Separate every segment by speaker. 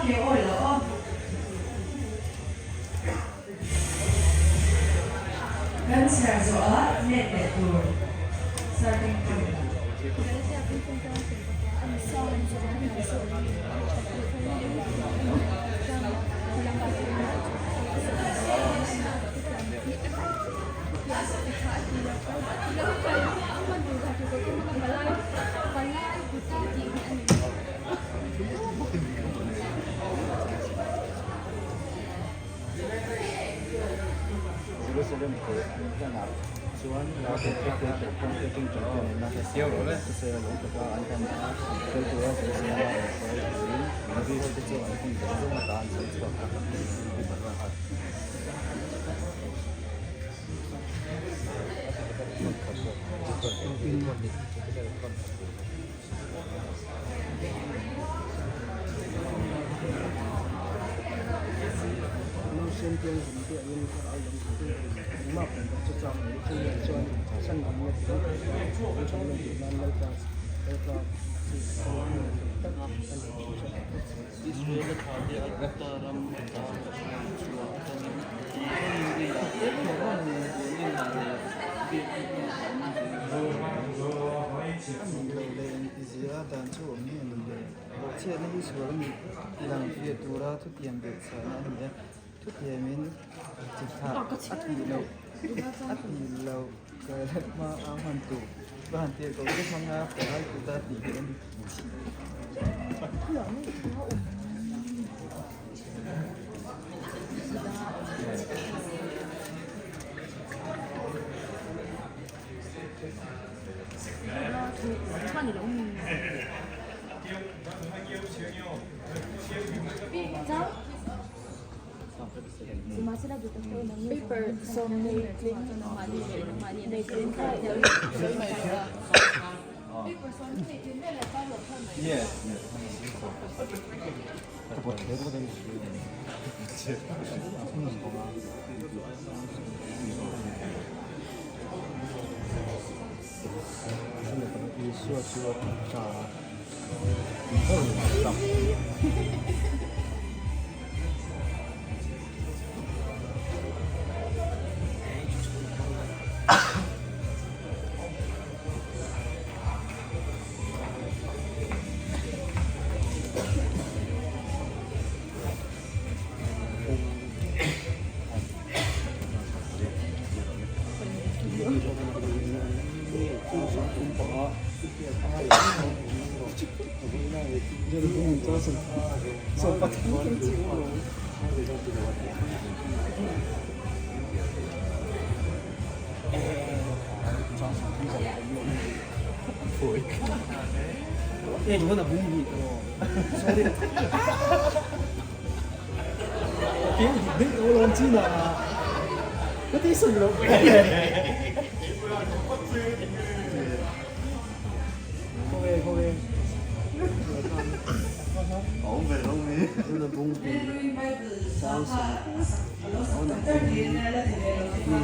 Speaker 1: ke awi loh aw. Kan chhiar zawh a let leh tur starting point ah.
Speaker 2: Jerusalem kawr an hlanah chuan Naute te kawng te ṭingṭang te nena thusawi a lawm taka an hlan a, kal tura Jerusalem-a rawn hruai turin Levi hote chu an hun zawng zawng ata an chhan chhuak a.
Speaker 3: Israel-a thate Aigupta ram ata ka hruai chhuah atangin tih thlengin leiah puan inah leh biakna hmunah a awm zel a.
Speaker 2: A nih loh leh engtizia dan chu awm nge ni le? Bawhchhiatna hi sual a nih tilang fiah tura thutiam belhchhahna a ni a, thutiamin chi thlah a tih loh a tih loh kalep hma a hman tur va han tirh koh te hmanga palai kuta tih hi a ni. Isua chu a tih ta a.
Speaker 1: Rilruin Bible hla kha a lo sak tak tak niin la ti ve lo te kha.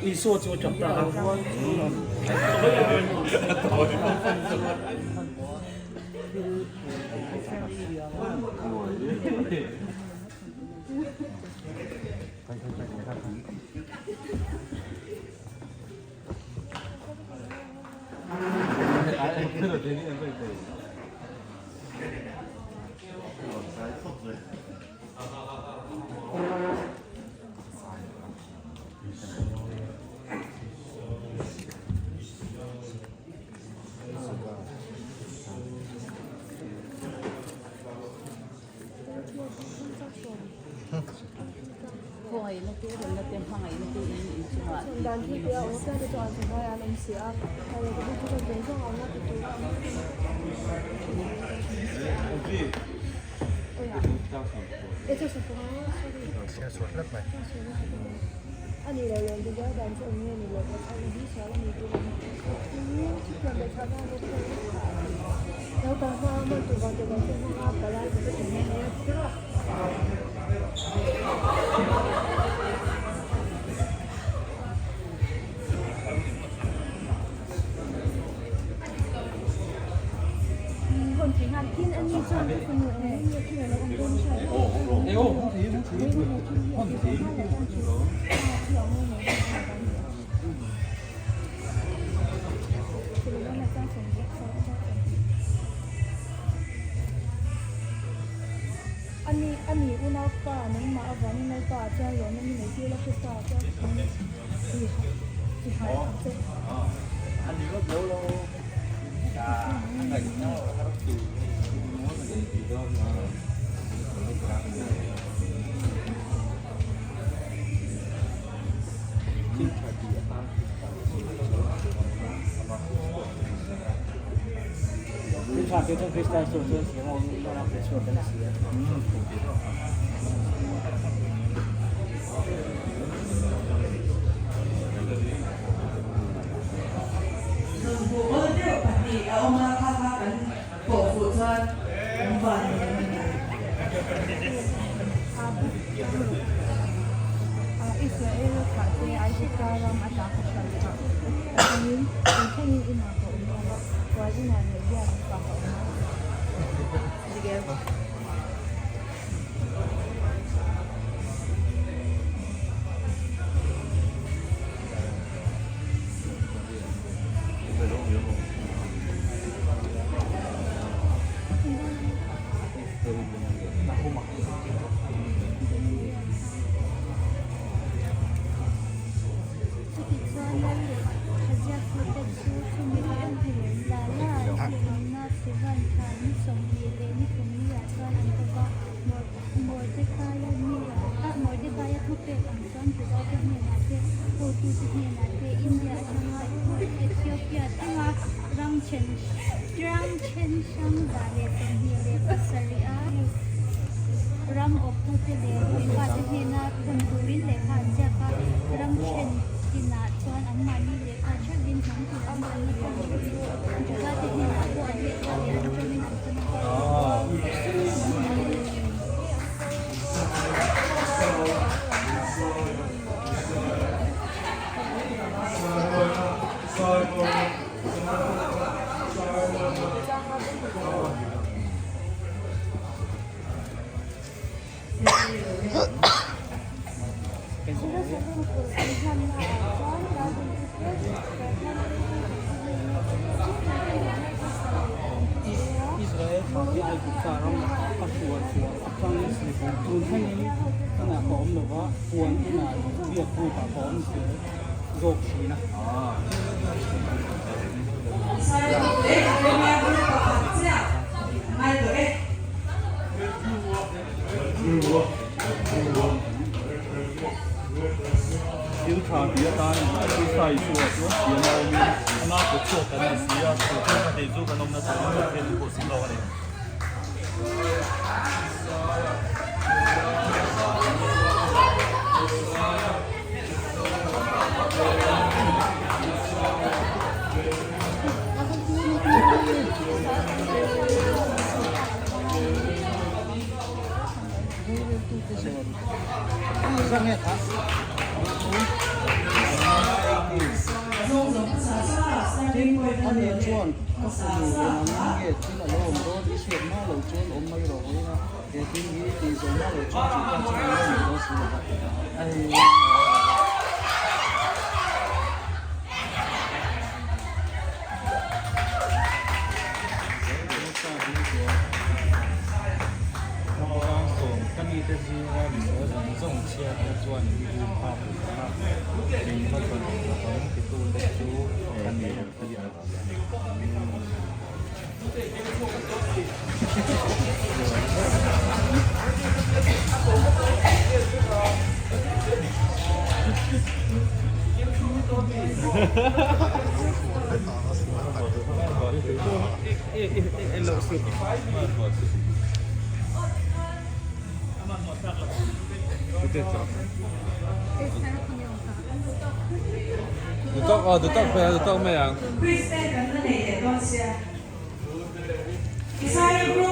Speaker 3: Isua chu a tap ta a.
Speaker 1: Thawnthu awl deuh pahnih a awm a, kha kha kan pawh fuh chuan kan van nei a ni.
Speaker 4: Israel thahte Aigupta ram ata ka hriat phah atangin tun thlengin inah ka awm lo va, puan inah leh biak bukah ka awm a. Chutichuan lal leh thaziaktute chu chumi la la hlawhna Sivan thla ni 20 leh ni thum niah chuan an ko va, Mordekaia niah Mordekaia thupek ang chuan Judate hnenah te, hotute hnenah te, India atanga Ethiopia thlenga ram then ram then hrang 127 a ram awptute leh puipate hnena thawn turin lehkha an ziak a, ram then tinah chuan anmahni lehkha theuhin hnam tin anmahni thawn theuhin Judate hnenah pawh an lehkha leh an tawngin an thawn a.
Speaker 3: Israel thla hi Aigupta ram a hruai chhuah atangin tun thlengin inah ka awm lo va, puan inah biak bukah ka awm zel zawk thin a.
Speaker 5: Thil tha tih atan Krista Isua chuan thiam a awmin ama kut chhuak kan ni si a, chu thil tha thei chu kan awmna turin Pathian in pawh sim lo a ni.
Speaker 3: Tin, ani chuan ka fanu eng angin nge thil a lo awm dawn i hriat hma lo chuan awm mai rawh vawiin a, he thil hi tih zawh hma lo chuan chu pa chuan a lo nei dawn si lo va.
Speaker 5: Ka mite zinga misual zawng zawng chhiate chuan i u phak lo va, min hmachhawn lo vang titute chu ka ni ti a ti a ni. Duhtak aw duhtak hmel a duhtak mai ang.
Speaker 1: Quiz te kan la nei leh dawn sia. Isaiah group.